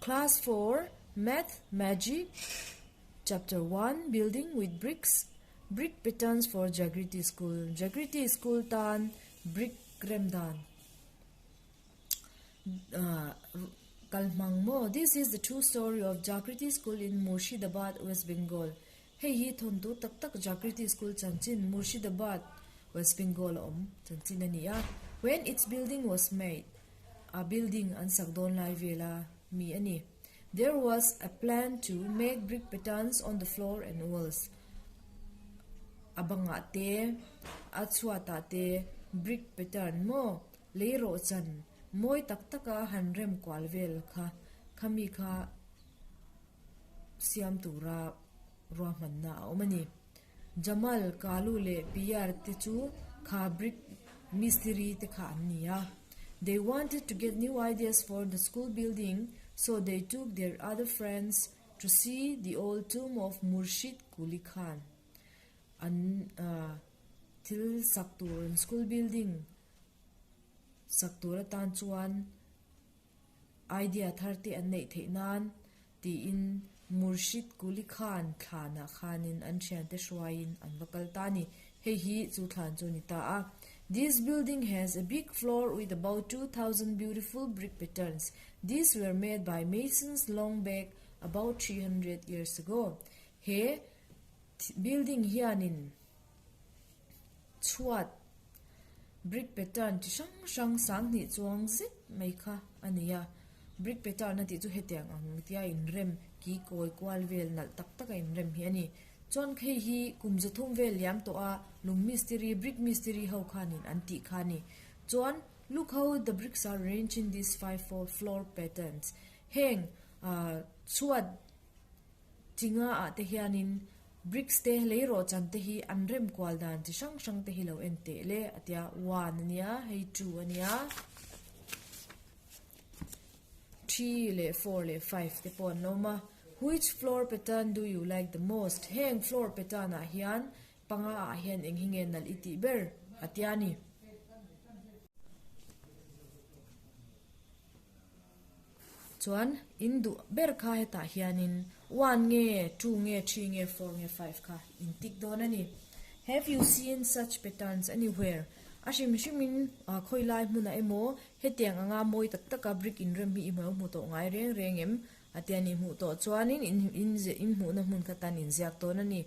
Class 4 Math Magic Chapter 1 Building with Bricks Brick Patterns for Jagriti School Jagriti School tan brick rem dan kalhmang maw This is the true story of Jagriti School in Murshidabad, West Bengal Hei hi thawnthu tak tak Jagriti School chanchin Murshidabad, West Bengal a awm chanchin a ni a. When its building was made, a building an sak dawn lai vela mi a ni. There was a plan to make brick patterns on the floor and walls. A bangah te, a chhuatah te brick pattern maw lei rawh chan mawi tak taka han rem kual vel kha khami kha siam tura ruahmanna a awm a ni. Jamal, Kalu leh Piyar te chu kha brick mistiri te kha an ni a. They wanted to get new ideas for the school building so they took their other friends to see the old tomb of Murshid Quli Khan. An thil sak tur an school building sak tur atan chuan Idea thar te an neih theih nan tiin Murshid Quli Khan thlanah khanin an thiante hruaiin an va kal ta a ni. Hei hi chu thlan chu a ni ta a. This building has a big floor with about 2000 beautiful brick patterns. These were made by masons long back about 300 years ago. He building hianin chhuat brick pattern chi hrang hrang sanghnih chuang zet mai kha a ni a brick pattern a tih chu hetiang ang tia inrem ki kawi kual vel nalh tak tak a inrem hi a ni chuan hei hi kum zathum vel liam tawh a lung mistiri brick mistiri ho khanin an tih kha a ni chuan look how the bricks are arranged in this floor patterns heng ah chhuat Chinga ah te hianin bricks te lei rawh chan te hi an rem kual dan chi hrang hrang te hi lo en teh le a tia one a nia hei two a nia three leh four leh five te pawh an lo awm a which floor pattern do you like the most heng floor pattern ah hian panga ah hian eng hi nge nalh i tih ber a tia a ni. Chuan in duh ber kha hetah hianin one nge, two nge, three nge, four nge, five kha in tick dawn a ni. Have you seen such patterns anywhere? A hrim hrimin khawi lai hmunah emaw hetiang anga mawi tak taka brick inrem hi i hmu hmu tawh ngai reng reng em? A tia ni hmuh tawh chuanin in in hmuhna hmun kha tan inziak dawn a ni.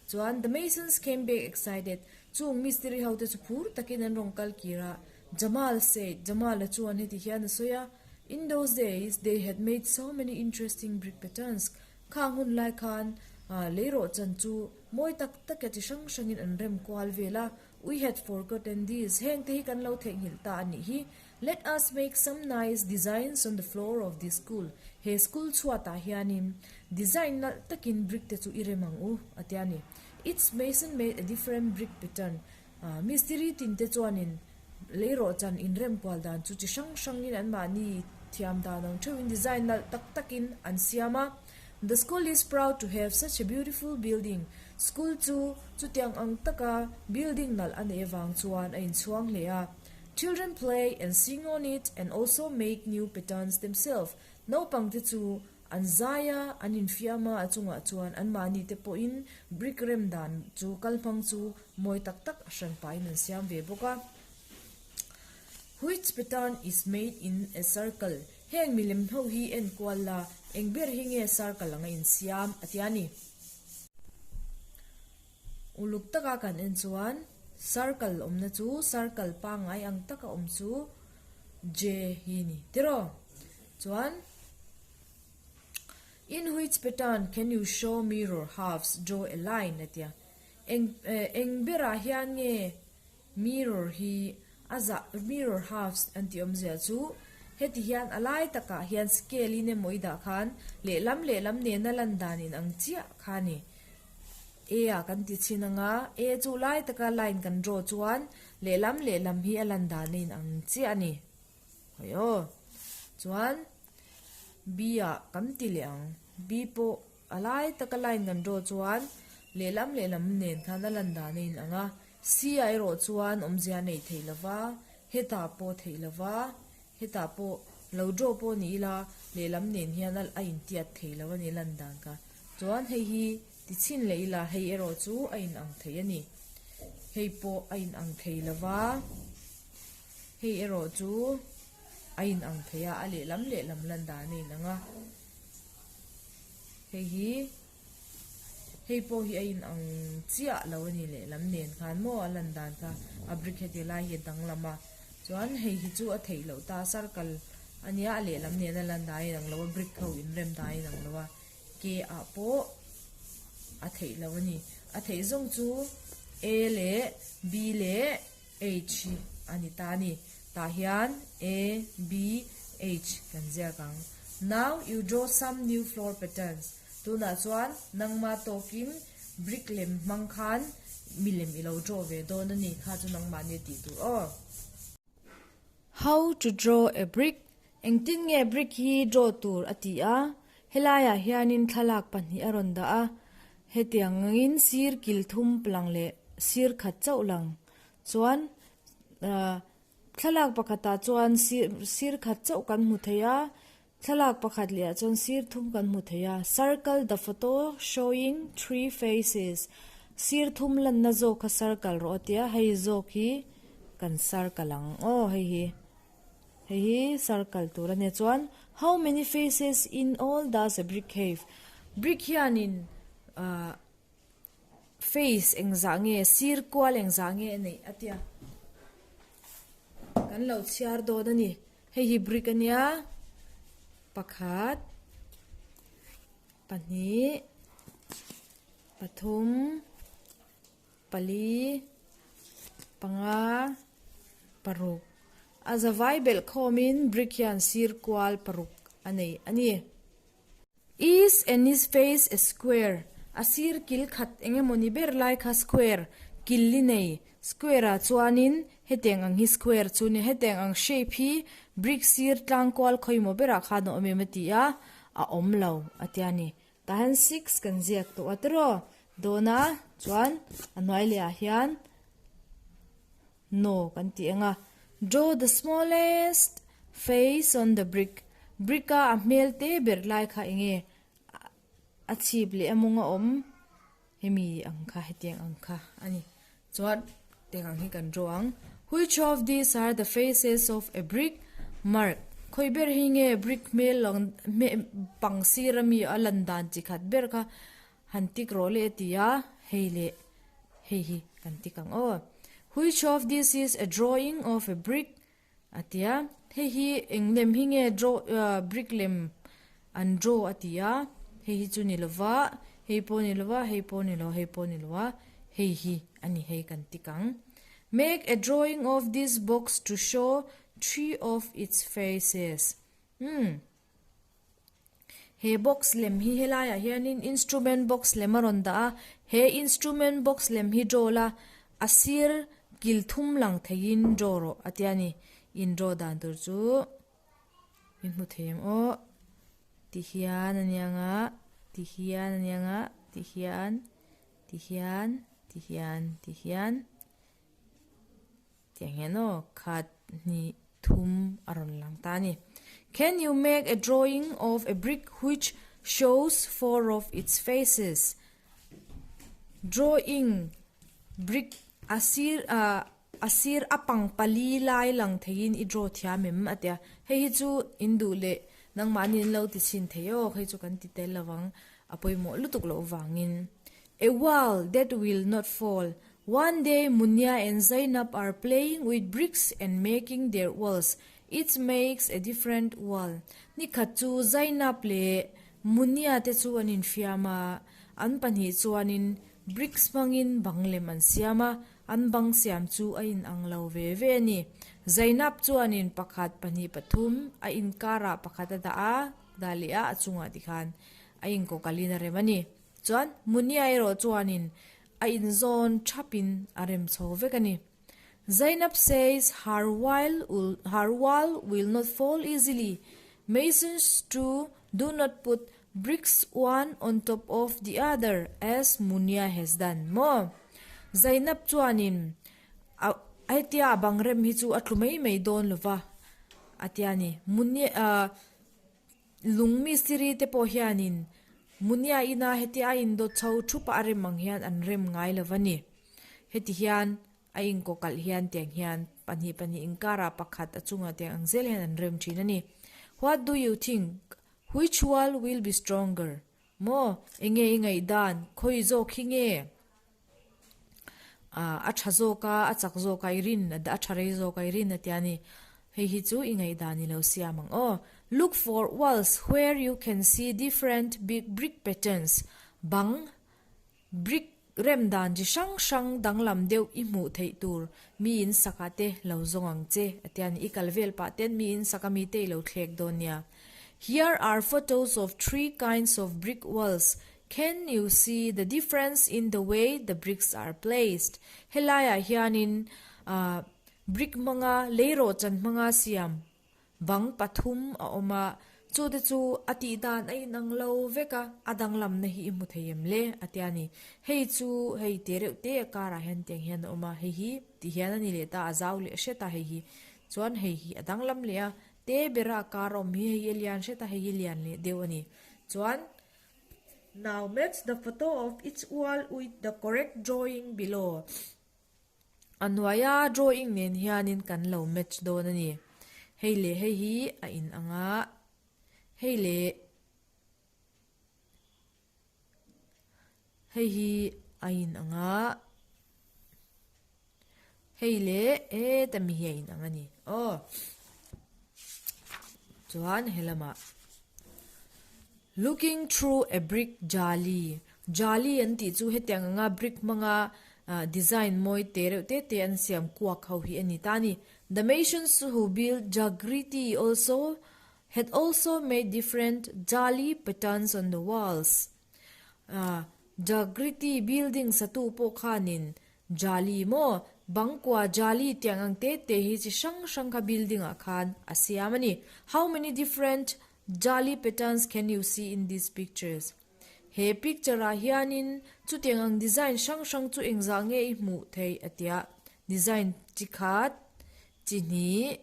Chuan the masons came back excited. Chung mistiri ho te chu phur takin an rawn kal kir a. Jamal said, Jamal-a chuan heti hian a sawi a, In those days, they had made so many interesting brick patterns, Khang hun lai khan leirawh chan chu mawi tak taka chi hrang hrangin an rem kual vel a, We had forgotten these, Heng te hi kan lo theihnghilh ta a nih hi, Let us make some nice designs on the floor of this school, He school chhuatah hianin design nalh takin brick te chu i rem ang u, a ti a ni. Each mason made a different brick pattern, Mistiri tinte chuanin leirawh chan inrem kual dan chu chi hrang hrangin anmahni thiam dan ang theuhin design nalh tak takin an siam a. The school is proud to have such a beautiful building. School chu chutiang ang taka building nalh a neih avang chuan a inchhuang hle a. Children play and sing on it and also make new patterns themselves. Naupangte chu An zai a, an infiam a, a chungah chuan anmahni te pawhin brick rem dan chu kalhmang chu mawi tak tak a hran pahin an siam ve bawk a. Which pattern is made in a circle? Heng milem ho hi en kual la, eng ber hi nge circle anga insiam a tia ni. Uluk taka kan en chuan circle awmna chu circle pangngai ang taka awm chu J hi ni tiraw? Chuan In which pattern can you show mirror halves draw a line a tia. Eng eng berah hian nge mirror hi a zah mirror halves an tih awmzia chu heti hian a lai takah hian scale in emaw i dah khan lehlam lehlam nena lan dan in ang chiah kha a ni. A ah kan ti chhin anga A chu lai taka line kan draw chuan lehlam lehlam hi a lan dan a in ang chiah a ni. Hawi aw. Chuan B ah kan ti leh ang. B pawh a lai taka line kan draw chuan lehlam lehlam nen khan a lan dan a inang a. C ah erawh chuan awmzia a neih theih lova, hetah pawh theih lova, hetah pawh Lo draw pawh ni ila lehlam nen hian a intiat thei lo a ni lan dan kha. Chuan hei hi ti chhin leh ila hei erawh chu a inang thei a ni. Hei pawh a inang thei lo va, hei erawh chu a inang thei a, a lehlam lehlam lan dan a inang a. Hei hi hei pawh hi a inang chiah lo a ni lehlam nen khan maw a lan dan kha a brick heti lai hi a danglam a. Chuan hei hi chu a theih loh ta circle a nia a lehlam nen a lan dan a inang lo a brick ho inrem dan a inang lo a. Ke ah pawh a theih loh a ni. A theih zawng chu A leh B leh H hi a ni ta a ni. Tah hian A, B, H kan ziak ang. Now you draw some new floor patterns. Tunah chuan nangma tawkin brick lem hmang khan milem i lo draw ve dawn a ni. Kha chu nangmahni a tih tur aw. How to draw a brick? Engtin nge brick hi draw tur a ti a, helaiah hianin thlalak pahnih a rawn dah a, hetiang angin sir kil thum lang leh sir khat chauh lang chuan ah thlalak pakhatah chuan sir sir khat chauh kan hmu thei a, thlalak pakhat lehah chuan sir thum kan hmu thei a, circle the photo showing three faces sir thum lanna zawk kha circle rawh a tia hei zawk hi kan circle ang aw hei hi. Hei hi circle tur a nia chuan how many faces in all does a brick have? Brick hianin ah face engzah nge sir kual engzah nge a neih a tia kan lo chhiar dawn a ni. Hei hi brick a nia pakhat pahnih pathum. Pali, panga, paruk. A zavai belh khawmin brick hian sir kual paruk a nei a ni. Is any face a square? A sir kil khat eng emawni ber lai kha square kil li nei. Square ah chuanin hetiang ang hi square chu nia hetiang ang shape hi brick sir tlang kual khawimaw berah khan a awm em a ti a, a awm lo a tia ni. Tah hian six kan ziak tawh a tiraw dawn a chuan a hnuai leh ah hian no kan tih ang a draw the smallest face on the brick brick a a hmel te ber lai kha eng nge a chhip leh a mawng a awm hemi ang kha hetiang ang kha a ni chuan tiang ang hi kan draw ang which of these are the faces of a brick mark khawi ber hi nge brick hmel lang pang sir ami a lan dan chi khat ber kha han tik rawh le a ti a hei leh hei hi kan tik ang aw which of this is a drawing of a brick A ti a, hei hi eng lem hi nge draw ah brick lem an draw a ti a, hei hi chu ni lova hei pawh ni lova hei pawh ni lo hei pawh ni lo a hei hi a ni hei kan tik ang. Make a drawing of this box to show three of its faces. Umm. He box lem hi helaiah hianin instrument box lem a rawn dah a, he instrument box lem hi draw la a sir kil thum lang theiin draw rawh a tia ni. In draw dan tur chu min hmu thei ang aw ti hian a nia nga ti hian a nia nga ti hian ti hian ti hian ti hian. Tiang hian aw khat hnih thum a rawn lang ta a ni. Can you make a drawing of a brick which shows four of its faces? Drawing brick a sir ah a sir a pang pali lai lang theiin i draw thiam em a tia. Hei hi chu in duh leh nangmahni in lo ti chhin thei aw hei chu kan ti tel lovang a pawimawh lutuk loh vangin. A wall that will not fall One day Munia and Zainab are playing with bricks and making their walls. Each makes a different wall. Nikhat chu Zainab leh Munia te chu an infiam a, an pahnih chuanin bricks hmangin bang lem an siam a, an bang siam chu a inang lo ve ve a ni. Zainab chuanin pakhat, pahnih, pathum a inkarah pakhat a dah a, dah leh a, a chungah tikhan a inkawkalhin a rem a ni. Chuan Munia erawh chuanin a inzawn thapin a rem chho vek a ni. Zainab says her while her wall will not fall easily. Masons too do not put bricks one on top of the other as Munia has done. Maw? Zainab chuanin a hetia a bang rem hi chu a tlu mai mai dawn lova. a tia ni. Munia ah lung mistiri te pawh hianin Munia ina hetia a indawt chho thup a a rem ang hian an rem ngai lo va ni. Heti hian a inkawkalh hian tiang hian pahnih pahnih inkarah pakhat a chungah tiang ang zel hian an rem thin a ni. What do you think? Which wall will be stronger? Maw? Enge i ngaihdan? Khawi zawk hi nge? A tha zawk a, a chak zawk a i rin, a tha rei zawk a i rin a tia ni. Hei hi chu i ngaihdan i lo siam ang aw. Look for walls where you can see different big brick patterns. Bang brick rem dan chi hrang hrang danglam deuh i hmuh theih tur mi in sakah te lo zawng ang che a tia ni. I kal vel pah ten mi in saka mi te i lo thlek dawn nia. Here are photos of three kinds of brick walls Can you see the difference in the way the bricks are placed? Helaiah hianin brick hmanga leirawh chan hmanga siam bang pathum a awm a, chute chu a tih dan a inang lo vek a, a danglamna hi i hmu thei em le? a ti a ni. Hei chu hei te reuh te a karah hian tiang hian a awm a, hei hi ti hian a ni leh ta, a zau leh hret a hei hi. Chuan hei hi a danglam leh a, te bera a kar awm hi hei hi a lian hret a, hei hi lian leh deuh a ni. Chuan Now match the photo of each wall with the correct drawing below. A hnuaia drawing nen hianin kan lo match dawn a ni. Hei leh hei hi a in ang a, hei leh hei hi a in ang a, hei leh heta mi hi a in ang a ni. Aw chuan helamah Looking through a brick jali Jali an tih chu hetiang anga brick hmanga design mawi te reuh te te an siam kuak ho hi a ni ta a ni. The masons who built Jagriti also had also made different jali patterns on the walls. Jagriti building satu pawh khanin jali maw bangkua jali tiang ang te te hi chi hrang hrang kha building ah khan a siam a ni. How many different Jali patterns can you see in these pictures? He picture ah hianin chutiang ang design hrang hrang chu engzah nge i hmuh theih a tia design chi khat chi hnih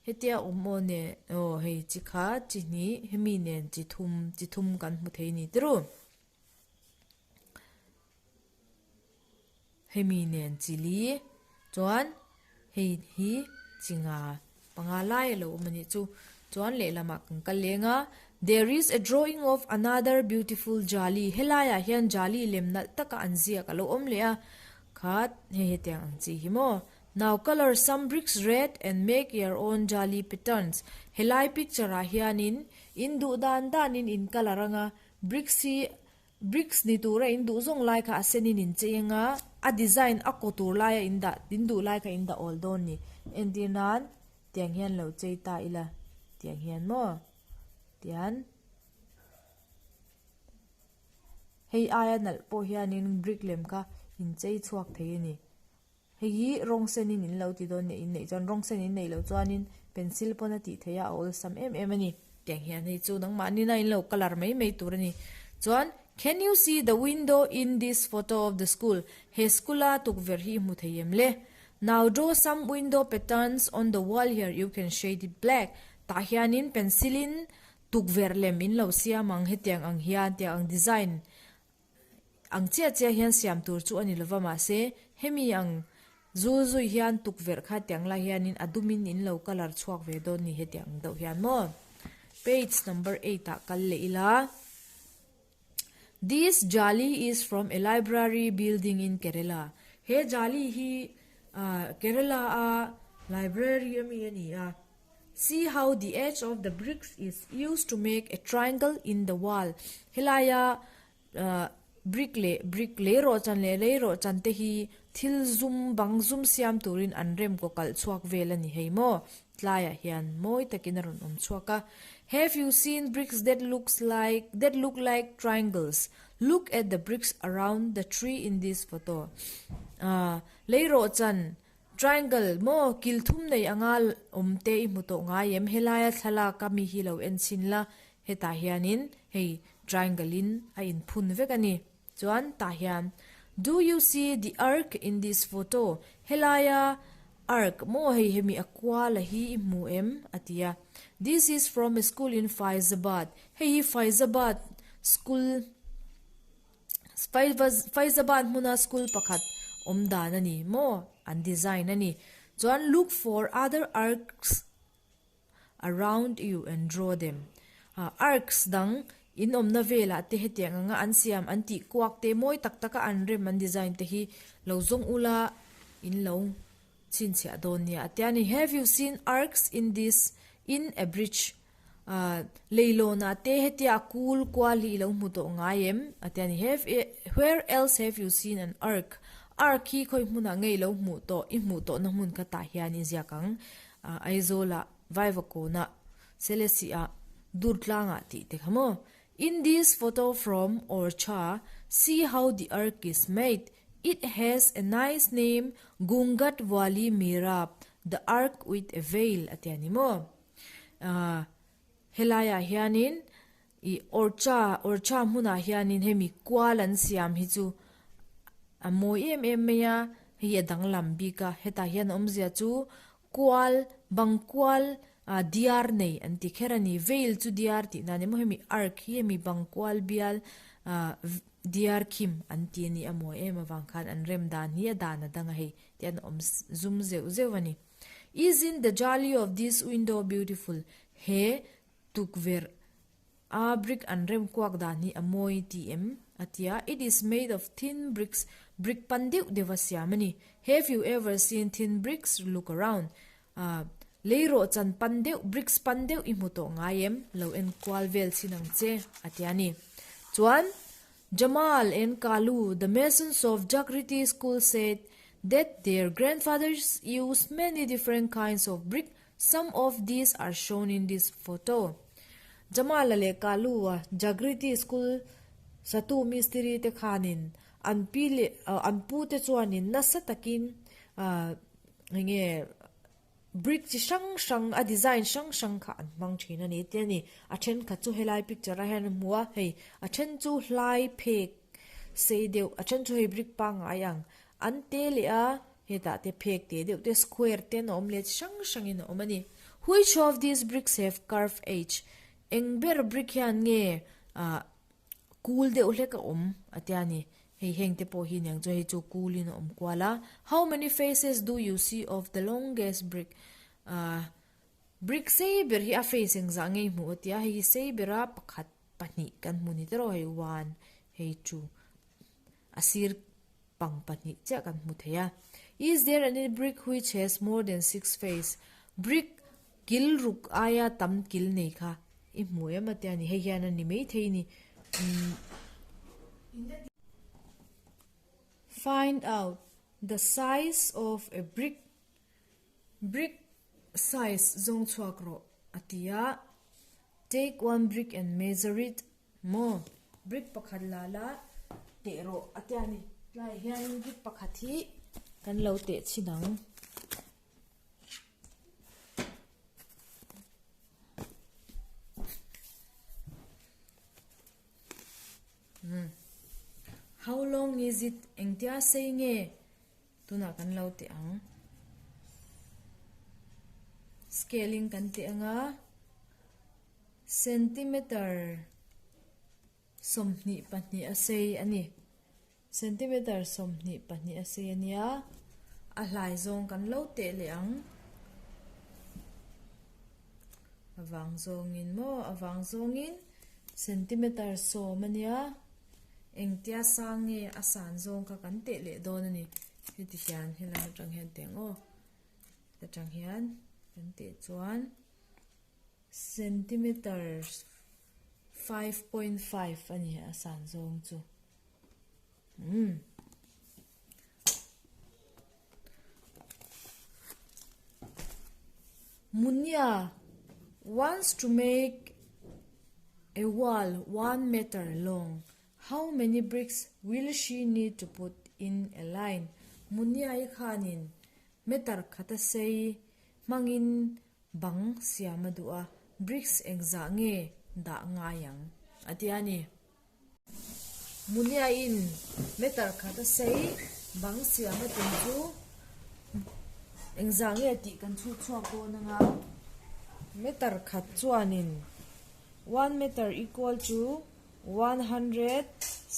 hetia awm aw nen aw hei chi khat chi hnih hemi nen chi thum chi thum kan hmu thei a ni tiraw. Hemi nen chi li chuan hei hi chi nga panga lai a lo awm a nih chu chuan lehlamah kan kal leng a there is a drawing of another beautiful jali helaiah hian jali lem nalh taka an ziak a lo awm leh a khat hei hetiang ang chi hi maw now colour some bricks red and make your own jali patterns helai picture ah hianin in duh dan danin in colour anga bricks hi Bricks ni tura in duh zawng lai kha a senin in chei anga a design a kaw tur laia in dah in duh lai kha in dah awl dawn ni. Entir nan tiang hian lo chei ta ila tiang hian maw tian hei aia nalh pawh hianin brick lem kha in chei chhuak thei a ni. Hei hi rawng senin in lo ti dawn nia in neih chuan rawng sen in neih loh chuanin pencil pawn a tih theih a, a awlsam em em a ni. Tiang hian hei chu nangmahni na in lo colour mai mai tur a ni. Chuan can you see the window in this photo of the school? He school a tukverh hi i hmu thei em le? Now draw some window patterns on the wall here you can shade it black. Tah hianin pencil in tukverh lem in lo siam ang hetiang ang hian tiang ang design Ang chiah chiah hian siam tur chu a ni lova mahse hemi ang zul zui hian tukverh kha tiang lai hianin a dumin in lo colour chhuak ve dawn ni hetiang ang deuh hian maw. Page number eight ah kal leh ila. This jali is from a library building in Kerala. He jali hi Kerala a library ami a ni a. See how the edge of the bricks is used to make a triangle in the wall. Helaia brick leh brick lei rawh chan leh lei rawh chan te hi thil zum bang zum siam turin an rem kaw kalh chhuak vel a ni hei maw? Tlaiah hian mawi takin a rawn awm chhuak a. Have you seen bricks that looks like that look like triangles? Look at the bricks around the tree in this photo. Lei rawh chan Triangle, maw, kil thum nei anga awm te i hmu tawh ngai em? Helaia thlalak a mi hi lo en chhin la, hetah hianin hei triangle in a inphun vek a ni. Chuan tah hian Do you see the arc in this photo? Helaia. Arc maw hei hemi a kual a hi i hmu em? a ti a. This is from a school in Faizabad. Hei hi Faizabad school Faizabad hmuna school pakhat awm dan a ni maw? An design a ni. Chuan look for other arcs around you and draw them. Arcs dang in awmna velah te hetiang anga an siam an tih kuak te mawi tak taka an rem an design te hi lo zawng ula in lo chhinchhiah dawn nia a tia ni. Have you seen arcs in this in a bridge? Leilawnah te hetia a kul kual hi i lo hmu tawh ngai em? A tia ni. Have where else have you seen an arc? Arc hi khawi hmunah nge i lo hmuh tawh? I hmuh tawhna hmun kha tah hian i ziak ang. Aizawlah, Vaivakawnah, Selesihah, Durtlangah tih te kha maw? In this photo from Orchha, see how the arc is made. It has a nice name, Gungat Wali Mihrab, the arc with a veil a tia ni maw? Helaiah hianin i Orchha, Orchha hmunah hianin hemi kual an siam hi chu a mawi em em mai a, hei a danglam bik a, hetah hian awmzia chu Kual, bang kual, ah diar nei an ti kher a ni. Veil chu diar tih na a ni maw? Hemi arc hi hemi bang kual bial ah diar khim an ti a ni a mawi em avang khan an rem dan hi a dan a dang a hei tih an awm zum zeuh zeuh a ni. Isn't the jali of this window beautiful? He tukverh A brick an rem kuak dan hi a mawi ti em? A ti a, It is made of thin bricks, brick pan deuh deuh a siam a ni. Have you ever seen thin bricks? Look around. A, lei rawh chan pan deuh, bricks pan deuh i hmu tawh ngai em? Lo en kual vel chin ang che, a ti a ni. Chuan, Jamal and Kalu, the masons of Jagriti School said that their grandfathers used many different kinds of brick Some of these are shown in this photo. Jamal-a leh Kalu-a Jagriti School satu mistiri te khanin an pi leh an pu te chuanin nasa takin ah enge brick chi hrang hrang a design hrang hrang kha an hmang thin a ni te a ni. A thenkhat chu helai picture ah hian a hmu a, hei a then chu hlai phek sei deuh a then chu hei brick pangngai ang an te leh a. Hetah te phek teh deuh te square ten a awm leh chi hrang hrangin a awm a ni. Which of these bricks have curved edge? Eng ber brick hian nge ah kul deuh hlek a awm a tia ni. Hei heng te pawh hi niang chu hei chu kulin a awm kual a. How many faces do you see of the longest brick? Ah brick sei ber hi a face engzah nge i hmuh a tia hei hi sei bera pakhat pahnih kan hmu ni tawh hei one hei two a sir pang pahnih chiah kan hmu thei a. Is there any brick which has more than six face? Brick kil ruk aia tam kil nei kha i hmu em a tia ni hei hian a ni maithei ni. Find out the size of a brick Brick size zawng chhuak rawh a ti a. Take one brick and measure it Maw? Brick pakhat la la teh rawh a tia ni. Tlaiah hianin brick pakhat hi kan lo teh chhin ang. How long is it? Engtia sei nge? Tunah kan lo teh ang. Scale in kan teh ang a. Centimeter 22 a sei a ni. Centimeter 22 a sei a nia. A hlai zawng kan lo teh leh ang. A vang zawngin maw? A vang zawngin centimeter 10 a nia. Engtia sang nge a san zawng kha kan teh leh dawn a ni. Heti hian helam atang hian teh ang aw. Atang hian kan teh chuan centimeter 5.5 a ni a san zawng chu. Umm. Munia wants to make a wall one meter long. How many bricks will she need to put in a line? Munia-i khanin meter khata sei hmangin bang siam a duh a, bricks engzah nge dah ngai ang? a ti a ni. Munia-in meter khat a sei bang siam a tum chu. Engzah nge tih kan chhut chhuak dawn anga meter khat chuanin one meter equal to 100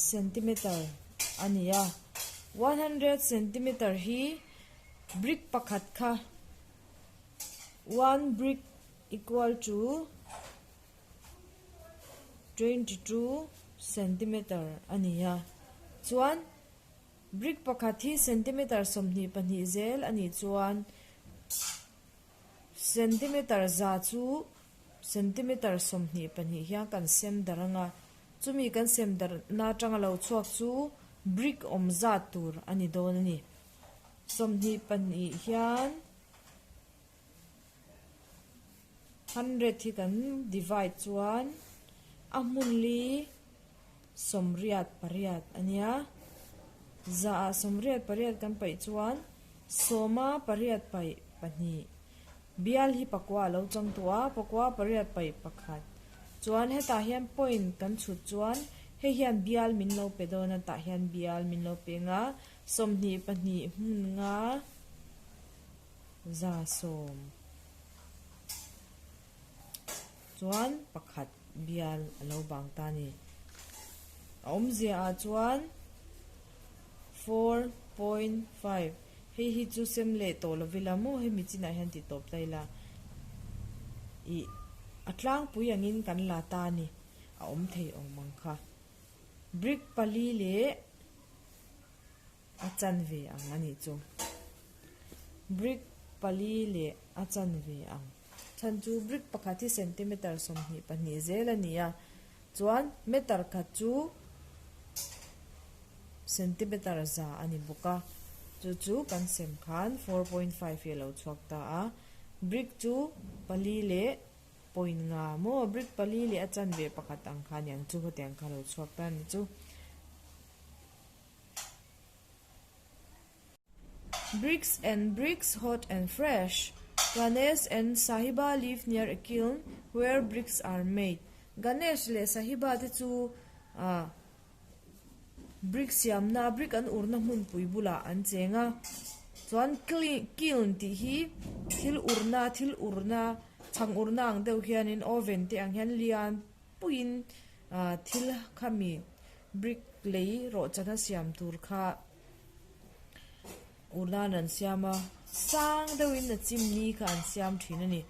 centimeter a ni a. 100 centimeter hi brick pakhat kha one brick equal to 22 centimeter a ni a. Chuan Brick pakhat hi centimeter 22 zel a nih chuan centimeter za chu centimeter 22 hian kan sem darh ang a, chumi kan sem darhna atanga lo chhuak chu brick awm zat tur a ni dawn a ni. 22 hian hundred hi kan divide chuan a hmun li 88 a nia. Zaah 88 kan paih chuan sawma pariat paih pahnih bial hi pakua a lo chang tawh a, pakua pariat paih pakhat. Chuan hetah hian point kan chhut chuan hei hian bial min lo pe dawn a, tah hian bial min lo pe ang a, 22 hmun nga za sawm chuan pakhat bial a lo bang ta a ni. A awmzia ah chuan 4.5 hei hi chu sem leh tawh lo ila maw hemi chinah hian ti tawp ta ila ih a tlangpui angin kan la ta a ni a awm thei awm ang kha brick pali leh A chanve ang a nih chu. Brick pali leh a chanve ang. Chhan chu brick pakhat hi centimeter 22 zel a ni a, chuan meter khat chu centimeter za a ni bawk a. Chu chu kan sem khan 4.5 hi a lo chhuak ta a. Brick chu pali leh point nga maw brick pali leh a chanve pakhat ang kha a ni ang chu hetiang kha a lo chhuak ta a ni chu. Bricks and bricks hot and fresh. Ganesh and Sahiba live near a kiln where bricks are made. Ganesh leh Sahiba te chu ah brick siamna brick an urna hmunpui bulah an cheng a. Chuan kiln tih hi thil urna thil urna chhang urna ang deuh hianin oven te ang hian lian puiin ah thil khami brick lei rawhchana siam tur kha urnan an siam a sang deuhin a chimni kha an siam thin a ni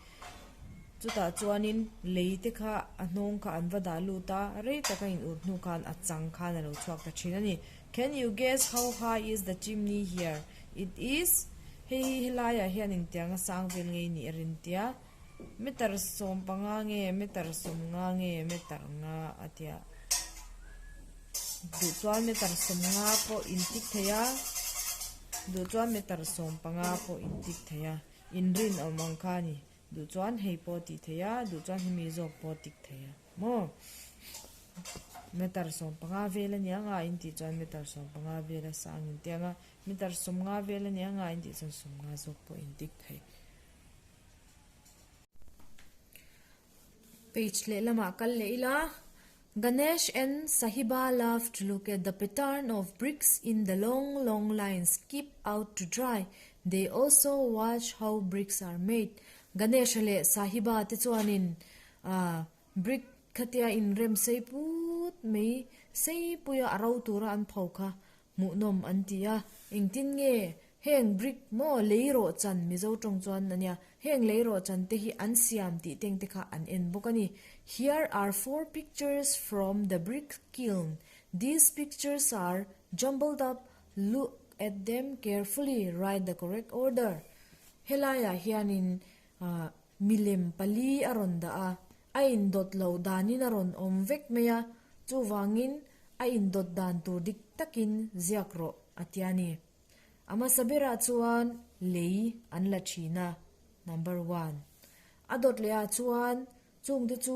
chutah chuanin lei te kha a hnawng kha an va dah lut a rei taka in ur hnu khan a chang khan a lo chhuak ta thin a ni can you guess how high is the chimney here it is hei hi helaiah hian engtiang a sang vel ngei nih a rin tia. Meter 15 nge meter 50 nge meter nga a tia duh chuan meter 50 pawh in tik thei a duh chuan meter 15 pawh in tik thei a inrinawm ang kha a ni duh chuan hei pawh tih thei a duh chuan hemi zawk pawh tik thei a maw meter 15 vel a nia nga in tih chuan meter 15 vel a sang in tia nga meter 50 vel a nia nga in tih chuan 50 zawk pawh in tik thei. Page lehlamah kal leh ila, Ganesh and Sahiba love to look at the pattern of bricks in the long long lines keep out to dry. They also watch how bricks are made. Ganesh-a leh Sahiba te chuanin ah brick khatia inrem sei put mai sei puia a ro tura an pho kha Hmuhnawm an ti a, engtin nge heng brick maw lei rawh chan Mizo tawng chuan a nia, heng lei rawh chan te hi an siam tih teng te kha an en bawk a ni. Here are four pictures from the brick kiln. These pictures are jumbled up, look at them carefully, write the correct order. Helaiah hianin milem pali a rawn dah a, a indawt loh danin a rawn awm vek mai a, chuvangin A indawt dan tur dik takin ziak rawh a ti a ni. A hmasa berah chuan lei an la thin a, number one. A dawt lehah chuan chungte chu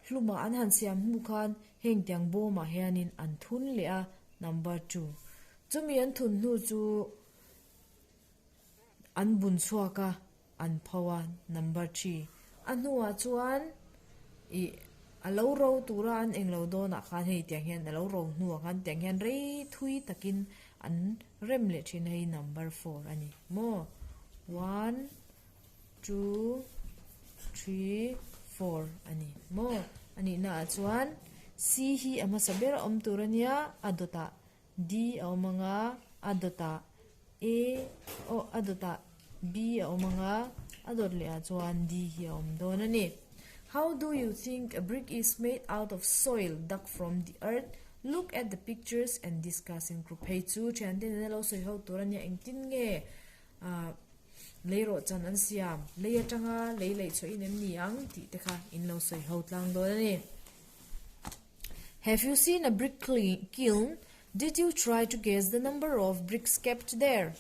hlumah an han siam hnu khan heng tiang bawmah hianin an thun leh a, number two. Chumi an thun hnu chu an bun chhuak a, an pho a, number three. A hnuah chuan ih a lo ro tura an englo dawnah khan hei tiang hian a lo ro hnuah khan tiang hian rei thui takin an rem leh thin a hei number four a ni maw. One, two, three, four a ni maw? A nihnaah chuan C hi a hmasa ber a awm tur a nia, a dawtah D a awm ang a, a dawtah A aw a dawtah B a awm ang a, a dawt lehah chuan D hi a awm dawn a ni. How do you think a brick is made out of soil dug from the earth? Look at the pictures and discuss in group. Hei chu thiante nena lo sawi ho tur a nia, engtin nge ah lei rawh chan an siam, lei atanga lei leih chhuah in em ni ang tih te kha in lo sawi ho tlang dawn a ni. Have you seen a brick kiln? Did you try to guess the number of bricks kept there?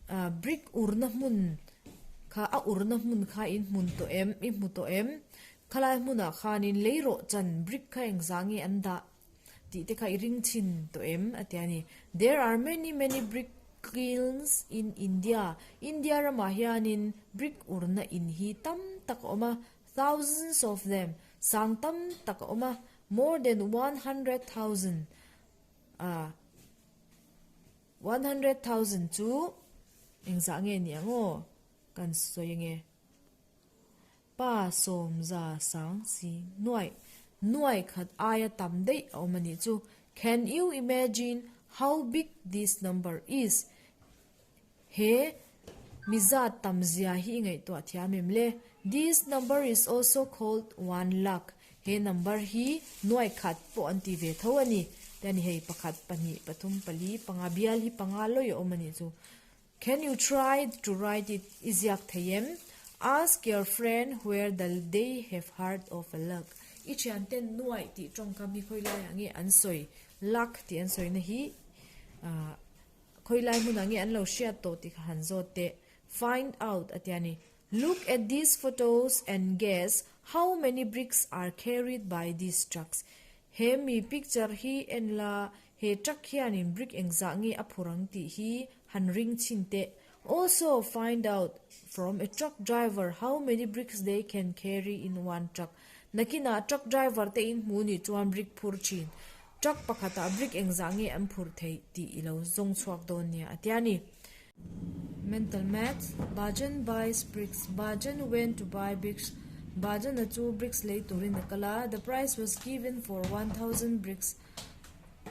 Ah brick urna hmun kha a urna hmun kha in hmun tawh em i hmu tawh em? Khalai hmunah khanin lei rawh chan brick kha engzah nge an dah tih te kha i ring thin tawh em? A ti a ni. There are many many brick kilns in India. India ramah hianin brick urna in hi tam tak a awm a, thousands of them, sang tam tak a awm a, more than 100,000 ah 100,000 chu engzah nge ni ang aw kan sawi ange. Pa sawmza sang si nuaih nuaih khat aia tam daih a awm a nih chu. Can you imagine how big this number is? He mizat tam zia hi i ngaihtuah thiam em le? This number is also called one lakh. He number hi nuaih khat pawh an ti ve tho a ni. Te a ni hei pakhat, pahnih, pathum, pali, panga bial hi panga lawi a awm a nih chu. Can you try to write it i ziak thei em? Ask your friend where the they have heard of a lakh. I thian ten nuaih tih tawngkam hi khawi laiah nge an sawi? Lakh tih an sawina hi khawi lai hmunah nge an lo hriat tawh tih kha han zawt teh. Find out a tia ni. Look at these photos and guess how many bricks are carried by these trucks. He mi picture hi en la, he truck hianin brick engzah nge a phur ang tih hi han ring chhin teh. Also find out from a truck driver how many bricks they can carry in one truck. Nakinah truck driver te in hmu nih chuan brick phur thin. Truck pakhatah brick engzah nge an phur theih tih i lo zawng chhuak dawn nia a tia ni. Mental Maths, Bajan buys bricks Bajan went to buy bricks Bajan-a chu bricks lei turin a kal a, the price was given for 1000 bricks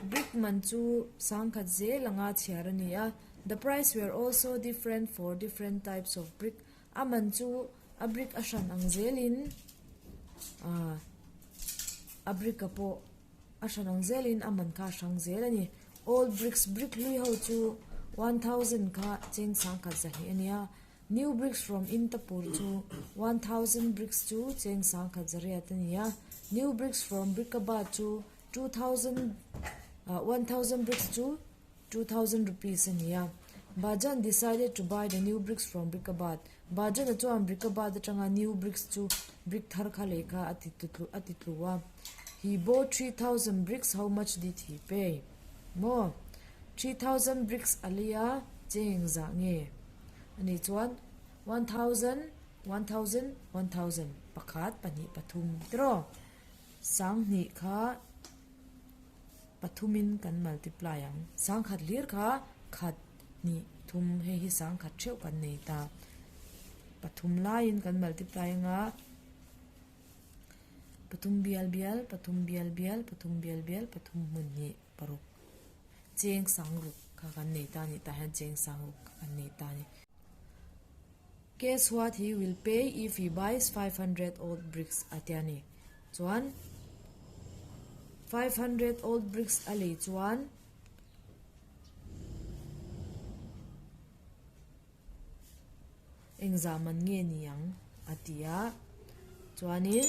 Brick man chu sangkhat zel anga chhiar a ni a, the price were also different for different types of brick A man chu a brick a hran ang zelin ah a brick-a pawh A hran ang zelin a man kha a hrang zel a ni. Old bricks, brick hlui ho chu 1000 kha cheng sangkhat zahnih a nia. New bricks from Intapur chu 1000 bricks chu cheng sangkhat zariat a ni a. New bricks from Brickabad chu 2000 1000 bricks chu 2000 rupees a ni a. Bajan decided to buy the new bricks from Brickabad. Bajan-a chuan Brickabad atanga new bricks chu brick thar kha lei kha a ti a ti tlu a. He bought 3000 bricks, how much did he pay? Maw? 3000 bricks a lei a, cheng zah nge? Ani chuan 1000, 1000, 1000, pakhat, pahnih, pathum tiraw? Sanghnih kha. Pathumin kan multiply ang. Sangkhat hlir kha khat, hnih, thum hei hi sangkhat theuh kan nei ta. Pathum laiin kan multiply anga pathum bial bial, pathum bial bial, pathum bial bial, pathum hmun hnih, paruk. Cheng sangruk kha kan nei ta a ni tah hian cheng sangruk kha kan nei ta a ni. Guess what he will pay if he buys 500 old bricks a tia ni. Chuan 500 old bricks a lei chuan engzah man nge ni ang a ti a. Chuanin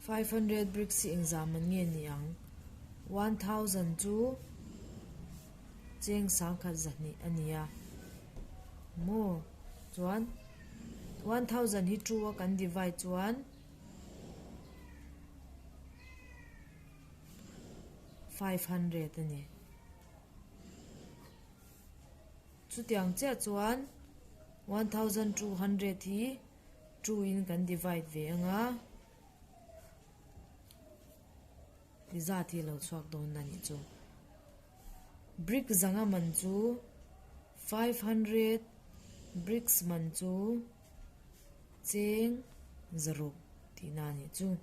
500 bricks hi engzah man nge ni ang 1000 chu Cheng sangkhat zahnih a ni a maw chuan 1000 hi two a kan divide chuan 500 a ni. Chutiang chiah chuan 1200 hi two in kan divide ve anga ti zat hi a lo chhuak dawn a nih chu. Brick 500 man chu 500 bricks man chu cheng 600 tihna a nih chu.